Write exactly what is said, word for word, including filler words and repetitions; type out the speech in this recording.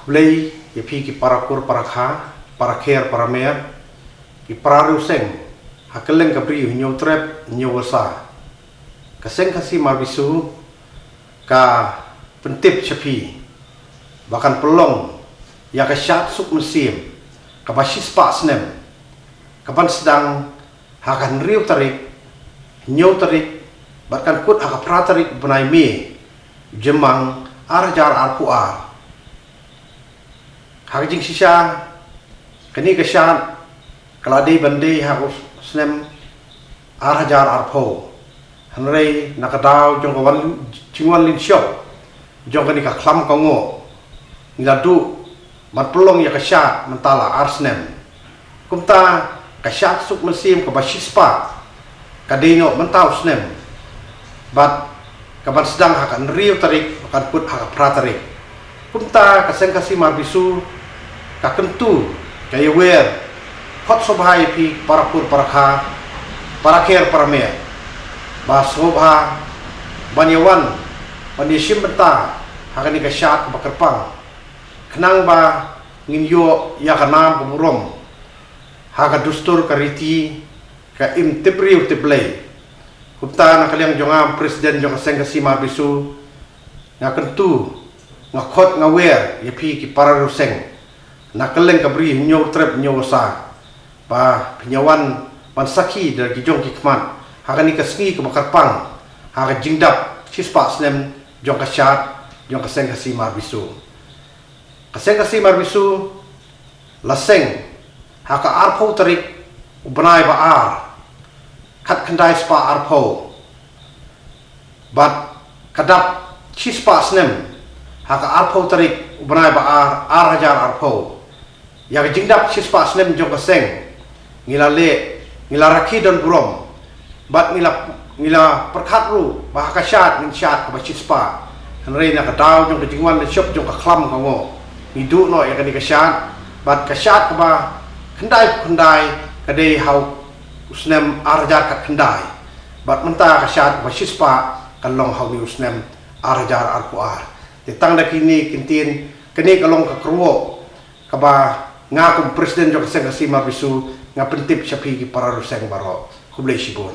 Khublei ïa phi ki para kur para kha, para kher para mer, ki para riewseng ha kylleng ka bri, hynñiew trep hynñiew wasa. Ka Seng Khasi Mawbisu ka pyntip sha phi ba kan pynlong ïa ka shad suk mynsiem kaba shispah snem, kaban sdang ha ka hynriew tarik, hynñiew tarik, bad kan kut ha ka phra tarik bnai May, Jymmang, ar hajar arphew ar. Ha ka jingshisha, kane ka shad ka la dei ban dei ha u snem ar hajar arphew. Hynrei na ka daw jong ka wan, jingwan lynshop jong kane ka khlam ka ngoh, ngi la duh ban pynlong ïa ka shad mynta la ar snem. Kumta ka shad suk mynsiem kaba shispah ka dei noh mynta u snem, bad kaban sdang ha ka hynriew tarik, ba kan kut ha ka phra tarik. Kumta ka Seng Khasi Mawbisu ka kyntu, ka ïawer khot sngewbha ïa phi para kur para kha, para kher para mer, ba sngewbha ban ïawan, ban ïashim bynta ha kane ka shad kaba kyrpang, khnang ba ngin ïoh ïa ka nam ka burom ha ka dustur ka riti, ka im tip briew tip Blei. Kumta na ka liang jong nga, President jong ka Seng Khasi Mawbisu, nga kyntu, nga khot, nga wer ïa phi ki para riewseng na kylleng ka bri, hynñiew trep hynñiew wasa, ba phin ïawan ban sakhi da ki jong ki khmat ha kane ka sngi kaba kyrpang, ha ka jingdap shispah snem jong ka shad jong ka Seng Khasi Mawbisu. Ka Seng Khasi Mawbisu la seng ha ka arphew tarik u bnai ba ar, khatkhyndai spah arphew, bad ka dap shispah snem ha ka arphew tarik u bnai ba ar, ar hajar arphew. Ïa ka jingdap shispah snem jong ka seng, ngi la leh, ngi la rakhe don burom, bad ngi la, ngi la pyrkhat ruh ba ha ka shad ngin shad kaba shispah. Hynrei na ka daw jong ka jingwan lynshop jong ka khlam ka ngoh, ngi duh noh ïa kane ka shad, bad ka shad kaba khyndai khyndai ka dei ha u snem ar hajar khatkhyndai, bad mynta ka shad kaba shispah kan long ha une u snem ar hajar arphew ar. Te tang da kine ki ktien, kane ka long ka kyrwoh kaba nga kum President jong ka Seng Khasi Mawbisu nga pyntip sha phi ki para riewseng baroh. Khublei shibun.